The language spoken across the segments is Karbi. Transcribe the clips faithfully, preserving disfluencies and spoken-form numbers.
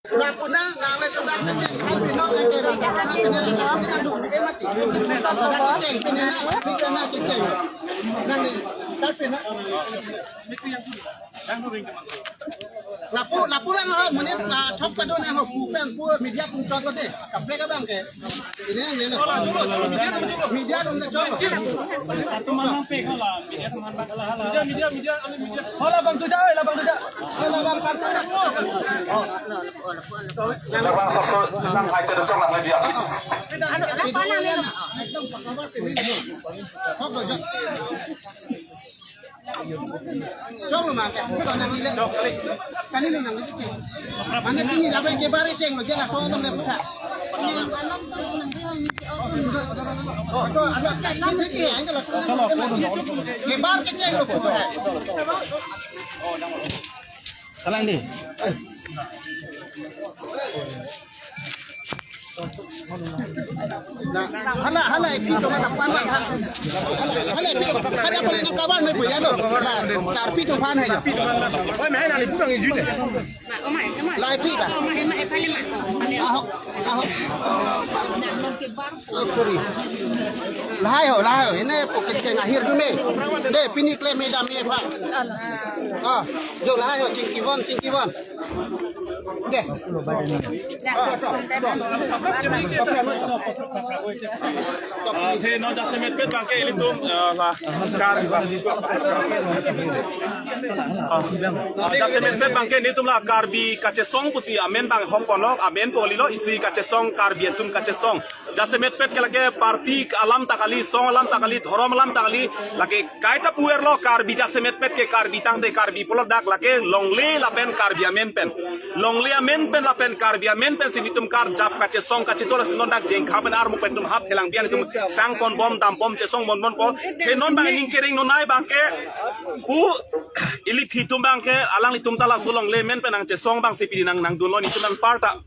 Lapu na, nanglitum dak kecheng, kan pinot lagi rasa, kan pinot lagi, kan pinot lagi, eh, mati. Dak kecheng, pinot na, pinot na kecheng. Nangli, kan pinot. Lapu, lapu lang ho, monit, ah, thok pado na ho, pu pen, pu media pung chot ko de. Kaprek abang ke. Ini yang ini. Media dong de chot. Hala bang tu jao, hala bang tu jao. Hala bang satu na. Hala bang satu nang hai chot chot lang media. Anu, apa nang ini? Ekdom pakabar ke media. Thok do jot. Chok lo ma ke, ko nang ile. Kani lo nang ile. Mane pini la bai ke bar cheng lo, je la so lo le puta. Oh, to ada pini ke yang ke la so lo. Ke bar ke cheng lo puta. Kalang di. Na, hala, hala, ipi to mana pan man ha. Hala, hala, ipi, hala, pali nang kabar nai puya no. La, sarpi to pan hai. Oi, main ali pulang ijut. La, ipi ba. Aho, aho. Oh, sorry. Lahai ho, lahai ho. Ini pocket ke ngahir jume. De, pini klem me dam me pa. Ah, jo lahai ho, chingki von, chingki von. Deh. Ah, to, to. To, to. Ah, the non jasemetpet abangke ilitum, ah, la kar, ah, jasemetpet abangke nelitum la Karbi kachesong pusi amen abang hop ponlok, amen pu kalilo, isi kachesong, Karbi atum kachesong. Jasemetpet ke lake party alam ta kali, song alam ta kali, dhorom alam ta kali, lake kaita puer lo Karbi jasemetpet ke Karbi tangte Karbi pulo dak lake longle lapen Karbi amen pen. Longle amen pen lapen Karbi amen pensi nelitum karjap kachesong kacheto lasi non dak jengkha pen armu pen tum hap helang bian tum sang pon bom dam bom chesong bon bon po. He non abang ning kering non nai abangke pu ili phi atum abangke alanglitum ta laso longle amen pen nangchesong abangsi pini nang nangdunlo nelitum nang parta.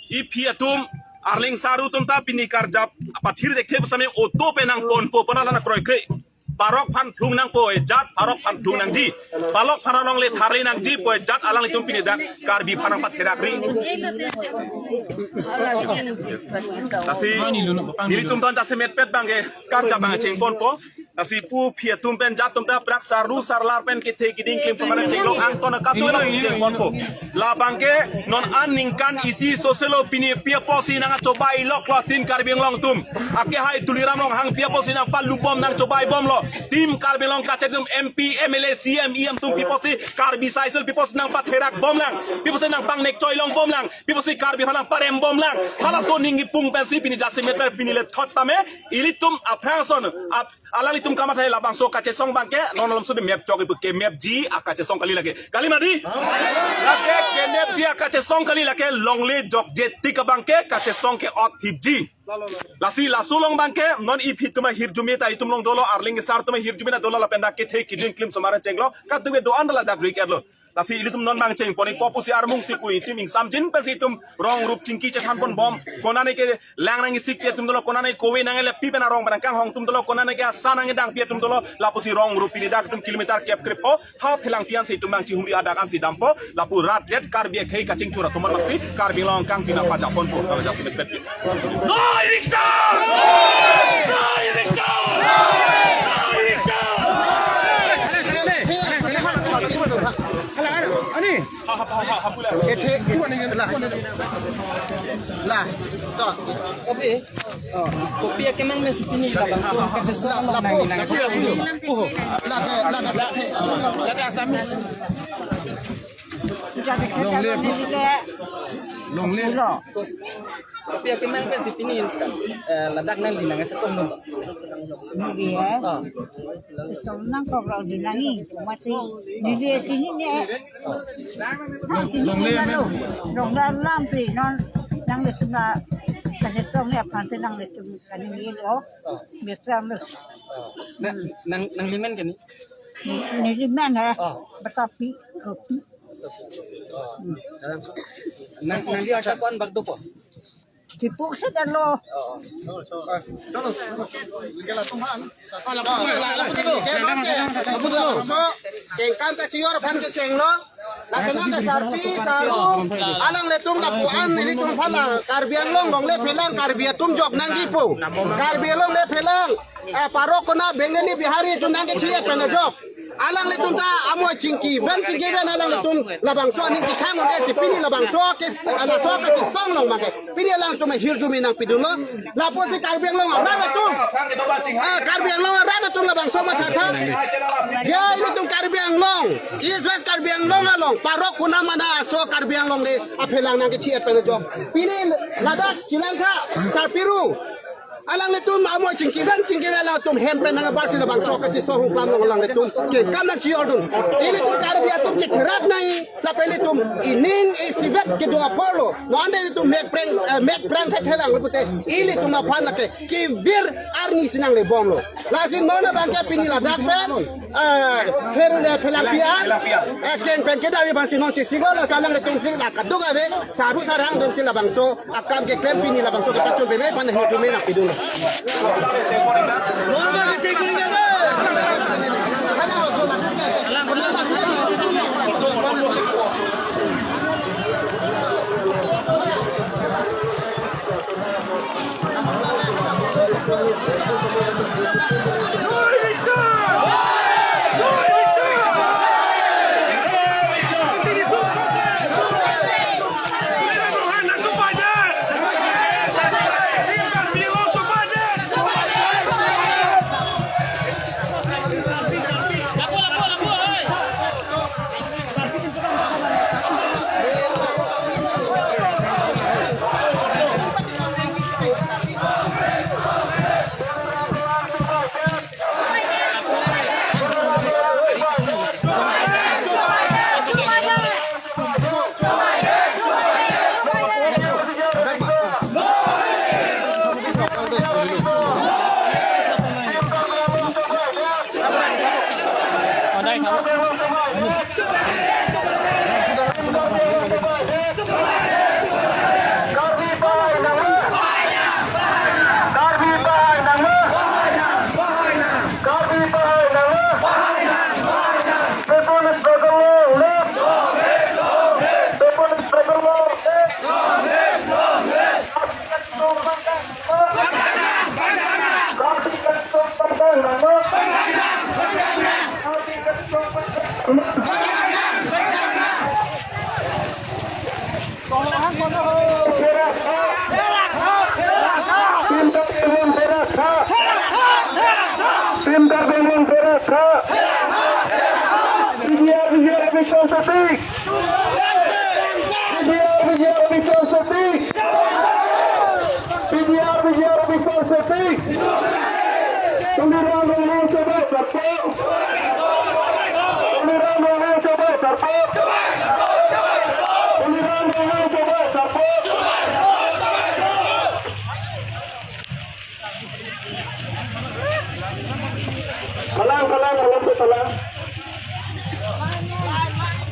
Iphi atum, arleng saru atum ta pini karjap apathir dekthe pusame auto pen nang ponpo pona lana kroikre. Parok aphan phlung nangpo e jat, parok aphan phlung nangji. Parok aphan alongle tharle nangji pu e jat alanglitum pini dak Karbi aphan nangpatherak ri. Lasi, nelitum ton jasemetpet abangke, karjap abang cheng ponpo. Lasi pu phi atum pen jat atum ta prak sarlu sarlar pen kethe kiding klim sumana chenglok angton akatu lo cheng ponpo. Labangke non an ningkan isi soselo pini pi apotsi nangchobai loklo Team Karbi Anglong atum. Ake hai Tuliram Ronghang pi apotsi nangpalu bom nangchobai bomlo. Team Karbi Anglong kachet atum M P, M L A, C M, E M atum pi apotsi Karbi sai sel pi apotsi nangpatherak bomlang. Pi apotsi nangpangnek choi long bomlang. Pi apotsi Karbi aphan nangparem bomlang. Halaso ning kipung pensi pini jasemetpet pini le thot tame. Ilitum aphrang ason, ap-, alanglitum kamatha labangso kachesong abangke, non alam sudah map chok ipu ke map ji, akachesong kali lake. Kali mati? Lake ke map ji, akachesong kali lake, longle jokje tik abangke, kachesong ke ot thipji. Lasi laso along abangke, non iphi atum ahirjume ta itum along dolo, arleng sar atum ahirjume ta dolo lapen dak kethe kiding klim sumana chenglo, katume do-an dala dak rik etlo. Lasi ilitum non abang cheng pon-ikpo pusi armung si pu itum ingsamjin pensi itum rong rup chingki chethan pon bom. Konane ke lang nang isik pi atum dolo, konane kove nang elepi pen arong pen nangkanghong atum dolo, konane ke asa nangdang pi atum dolo, lapusi rong rup pini dak atum kilometer kep kreppo, ha phelang pian si itum abang chinghumri adak ansi dampo, lapu rat det Karbi akhei kachingthur atum abangsi, Karbi Anglong kangpi nangpajap ponpo, kalau jasemetpet. No eviction! No eviction! No eviction! Ani? Ethe, la. La. To. Kopi? Oh, kopi akemang pensi pini labangso kachesong la, la, nang, nang. Oh, la, la, la, la. La ka Assamese. Longle. Longle. Kopi akemang pensi pini, eh, ladak nangli nangchetong dun. Neli, eh? Ah. Chetong nangkok lo di nangji, mati. Neli sini ne. Longle amen. Longle alam si non nanglitum la kachesong aphan si nanglitum kaningje lo. Ah. Biasa lo. Ah. Nang, nang, nanglimen keni? Nelimen, eh? Ah. Bersapi, kopi. Nang, nangli asal kuan bak dopo? Sipuk si kan lo. Chalo. Kela tuman. Kengkam ta chiyor aphan kechenglo. Asana ke sarpi, sarung, alanglitum lapu-an ilitum aphan la Karbi Anglong longle phelang Karbi atum jok nangjipo. Karbi alongle phelang, eh, parok kona Bengali Bihari atum nangkethi-et pen ajok. Alanglitum ta amo chingki ven chingki ven alanglitum labangso aning chikhang un-e si pini labangso ke laso kachisong long abangke. Pini alangtum ahirjume nangpidunlo. Lapusi Karbi Anglong arat atum. Ah, Karbi Anglong arat atum labangso mathatha. Je ilitum Karbi Anglong, East West Karbi Anglong along, parok kona mana aso Karbi Anglong le aphelang nangkethi-et pen ajok. Pini ladak chelangtha, sarpiru. Alanglitum amo chingki ven chingki ven alangtum hem pen nangbar si labangso kachisong hongklam along alanglitum kekam nangchi-ordun. Ilitum Karbi atum chetherak nai. Lapen ilitum ining isivet kedo aporlo. Non ilitum mek preng, eh, mek preng thethelang pute ilitum aphan lake kevir arni si nanglebomlo. Lasi non abangke pini ladak pen, eh, pherule phelangpi an, eh, keng pen kedavi aphan si non chesilo, lasi alanglitum si la kaduk ave, saru sarhang atum si labangso akam keklem pini labangso kepachun peme aphan ahirjume nangpidunlo. People struggle long live. People struggle long live. Tim Karbi Anglong Teras ha. Tim Karbi Anglong Teras ha. P G R, P G R eviction setik. P G R, P G R eviction setik. P G R, P G R eviction setik. Tuliram Ronghang chobai sarpo. Tuliram Ronghang chobai sarpo. Tuliram Ronghang chobai sarpo. Phalang, phalang, phalang, phalang.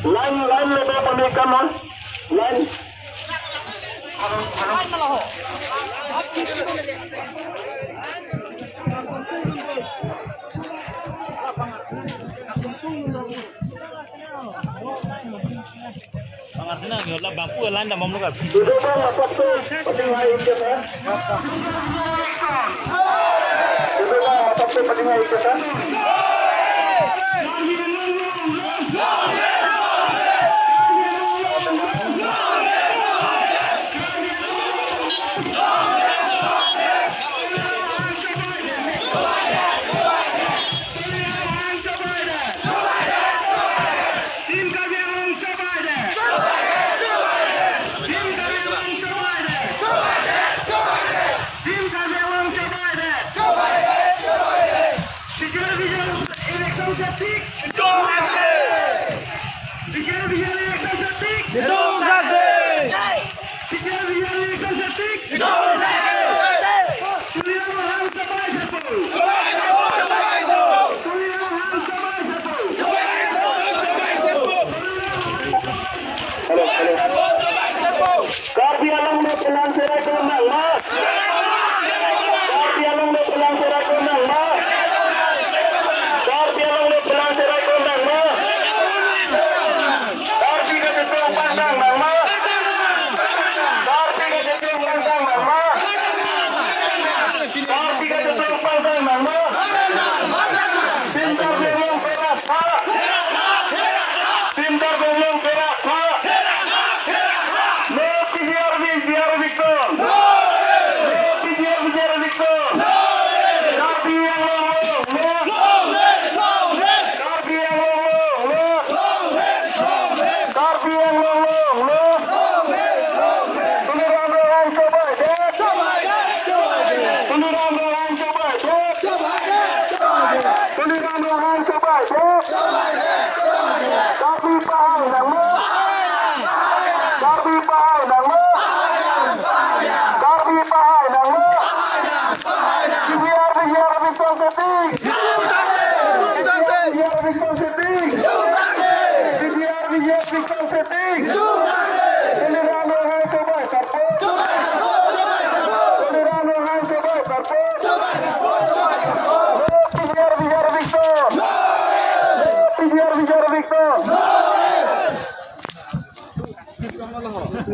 Line, line lo ba pamikam, ha? Line. Bang artina ni hola bangku line dam bomlo ka. Kedobang apotsi palingai keta. Kedobang apotsi palingai keta. Tim Karbi Anglong chobai det. Tim Karbi Anglong chobai det. Tim Karbi Anglong chobai det. P G R, P G R election setik. P G R, P G R election setik. P G R, P G R election setik. Tuliram Ronghang chobai sarpo. Tuliram Ronghang chobai sarpo. Karbi Anglong le pelang serai kurnang ma. Karbi Anglong le pelang serai kurnang ma. Karbi Anglong le pelang serai kurnang ma. Karbi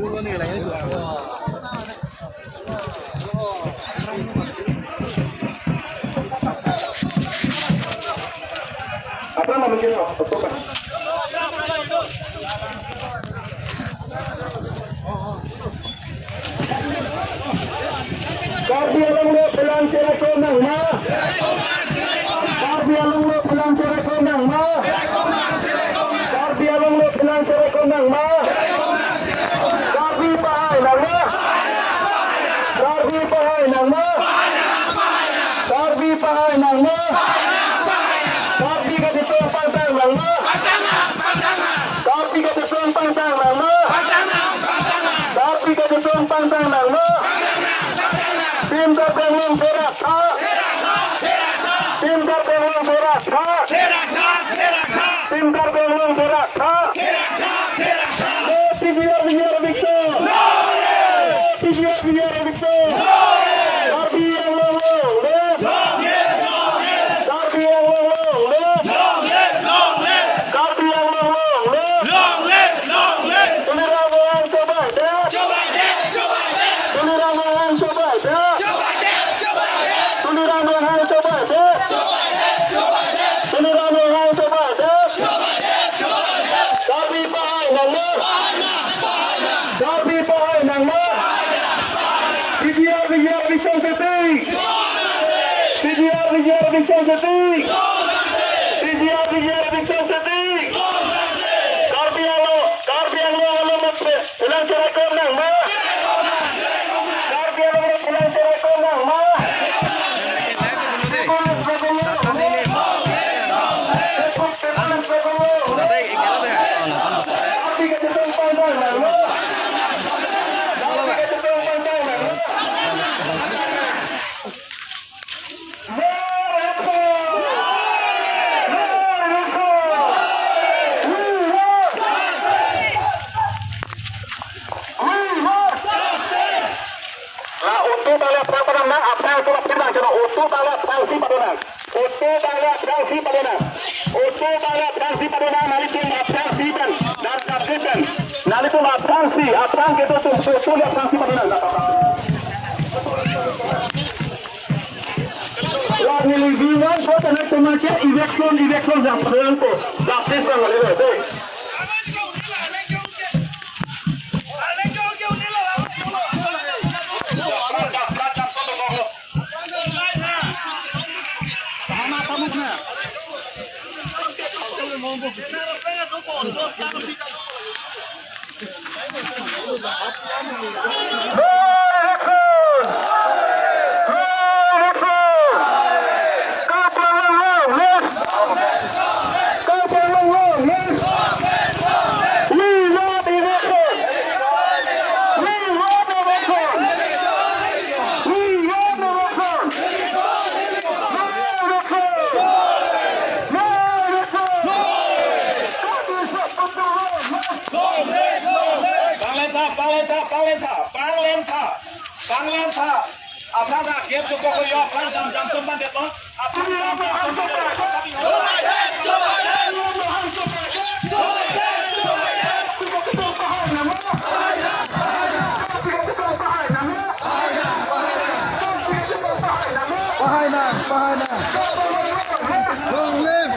Apa namanya? Karbi Anglong lo phelang chereko nangma. Karbi Anglong lo phelang chereko nangma. Karbi Anglong lo phelang chereko nangma. Karbi pahai nangma. Karbi pahai nangma. Karbi pahai nangma. Karbi kachetong pangthang nangma. Karbi kachetong pangthang nangma. Karbi kachetong pangthang nangma. Sim Karbi Anglong serak tha. Sim Karbi Anglong serak tha. Sim Karbi Anglong serak tha. Lo P G R V G R Victor. Lo P G R V G R Victor. Karbi Anglong long live. Karbi Anglong long live. Karbi Anglong long live. Tuliram Ronghang chobai det. Tuliram Ronghang chobai det. Tuliram Ronghang chobai det. Tuliram Ronghang chobai det. Karbi pahai nangma. Karbi pahai nangma. P G R V G R Bishong Seti. P G R V G R Bishong Seti. P G R V G R Bishong Seti. Karbi Anglong, Karbi Anglong along mate. Phelang chereko nangma. Karbi Anglong phelang chereko nangma. Karbi kachetong pangthang nangma. Karbi kachetong pangthang nangma. La utu tali aphrang padam nang, aphrang utu la aphrang, utu tali aphrangsi pado nang. Utu tali aphrangsi pado nang. Utu tali aphrangsi pado nang, nanglitum aphrangsi pen, dan kapten. Nanglitum aphrangsi, aphrang kedo atum, utu tali aphrangsi pado nang. La neli V one vote na tomache election, election jam phrangko. Justice bang lele, dei. Panglen tha, panglen tha, panglen tha, panglen tha, panglen tha. Aphrang ta game chuko ko yo, aphrang jam jam som ban det lo. Aphrang jam jam som ban det lo. Pahai nang, pahai nang. Long live.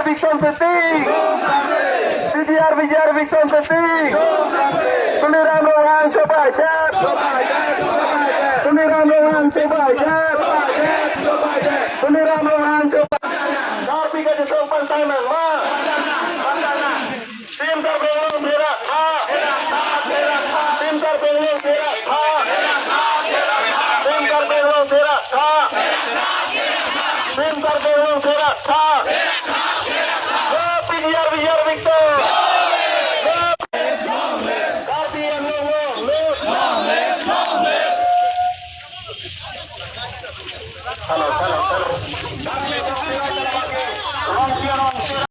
Eviction sitting. P G R, P G R eviction sitting. Tuliram Ronghang chobaidet. Tuliram Ronghang chobaidet. Tuliram Ronghang chobaidet. Karbi kachesong pansai nangma. Tim Karbi Anglong pherak tha. Tim Karbi Anglong pherak tha. Tim Karbi Anglong pherak tha. Tim Karbi Anglong pherak tha. P G R, P G R Victor. Karbi Anglong long live. Hello, hello, hello.